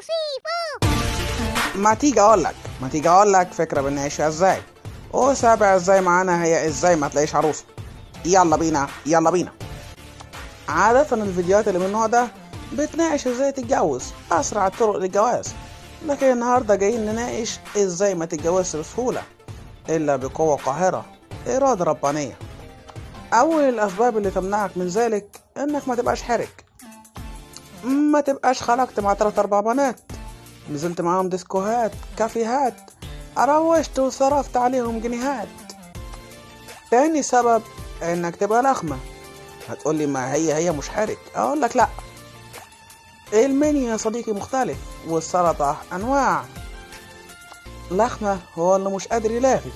3 4. ما تيجي اقول لك فكرة بنعيشها ازاي، وسابع ازاي معانا هي ازاي ما تلاقيش عروسة. يلا بينا يلا بينا. عادة الفيديوهات اللي من النوع ده بتناقش ازاي تتجوز، اسرع الطرق للجواز، لكن النهاردة جايين نناقش ازاي ما تتجوزش بسهولة الا بقوة قاهرة، ارادة ربانية. اول الاسباب اللي تمنعك من ذلك انك ما تبقاش حرج، ما تبقاش خرجت مع 3 4 بنات، نزلت معاهم ديسكوهات كافيهات، روشت وصرفت عليهم جنيهات. تاني سبب انك تبقى لخمة. هتقولي ما هي مش حرج، اقول لك لا، المنيو يا صديقي مختلف والسلطة انواع. لخمة هو اللي مش قادر يلاغي،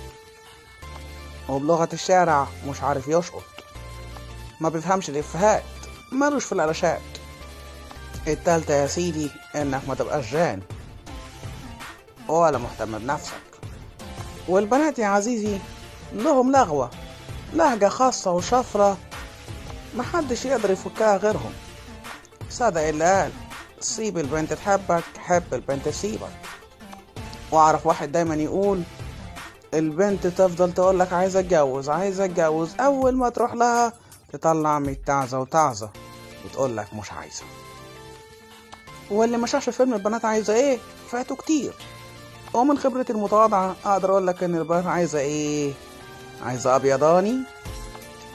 وبلغة الشارع مش عارف يشقط، ما بيفهمش الإفيهات، مالوش في القلاشات. التالتة يا سيدي انك ما تبقاش جان ولا مهتم بنفسك. والبنات يا عزيزي لهم لغوة، لهجة خاصة وشفرة محدش يقدر يفكها غيرهم. صدق اللي قال سيب البنت تحبك، حب البنت تسيبك. واعرف واحد دايما يقول البنت تفضل تقولك عايزة اتجوز عايزة اتجوز، اول ما تروح لها تطلع 100 تعزة وتعزة وتقولك مش عايزة. واللي ما شافش فيلم البنات عايزة ايه فاتوا كتير. ومن خبرتي المتواضعة اقدر اقولك ان البنات عايزة ايه، عايزة ابيضاني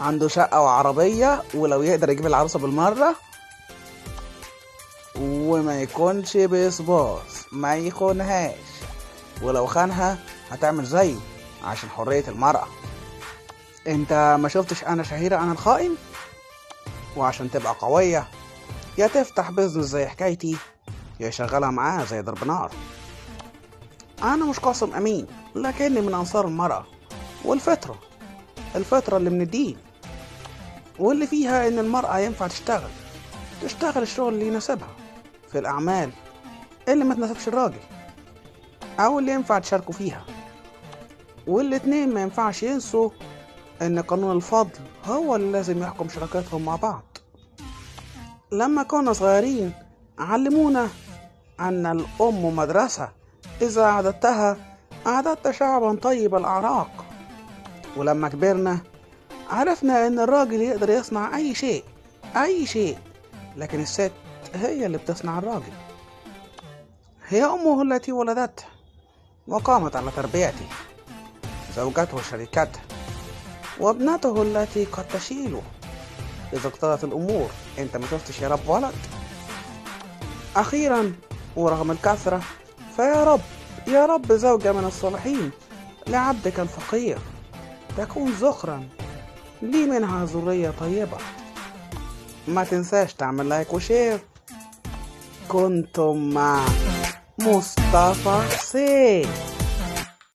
عنده شقة وعربية، ولو يقدر يجيب العروسة بالمرة، وما يكونش بيصباص، ما يخونهاش، ولو خانها هتعمل زيه عشان حرية المرأة. انت ما شفتش انا شهيرة انا الخائن؟ وعشان تبقى قوية يا تفتح business زي حكايتي، يا شغالة معاه زي ضرب نار. انا مش قاسم امين، لكني من انصار المرأة والفطرة، الفطرة اللي من الدين واللي فيها ان المرأة ينفع تشتغل الشغل اللي يناسبها في الاعمال اللي ما تناسبش الراجل او اللي ينفع تشاركوا فيها. والاتنين ما ينفعش ينسوا ان قانون الفضل هو اللي لازم يحكم شراكتهم مع بعض. لما كنا صغيرين علمونا ان الام مدرسة، اذا اعددتها اعددت شعبا طيب الاعراق. ولما كبرنا عرفنا ان الراجل يقدر يصنع اي شيء اي شيء، لكن الست هي اللي بتصنع الراجل. هي امه التي ولدته وقامت على تربيته، زوجته شريكته، وابنته التي قد تشيله إذا اقتضت الأمور. أنت ما شفتش يا رب ولد؟ أخيرا ورغم الكثرة فيا رب يا رب زوجة من الصالحين لعبدك الفقير، تكون ذخرا لي منها ذرية طيبة. ما تنساش تعمل like و share. كنتم مع مصطفى حسين.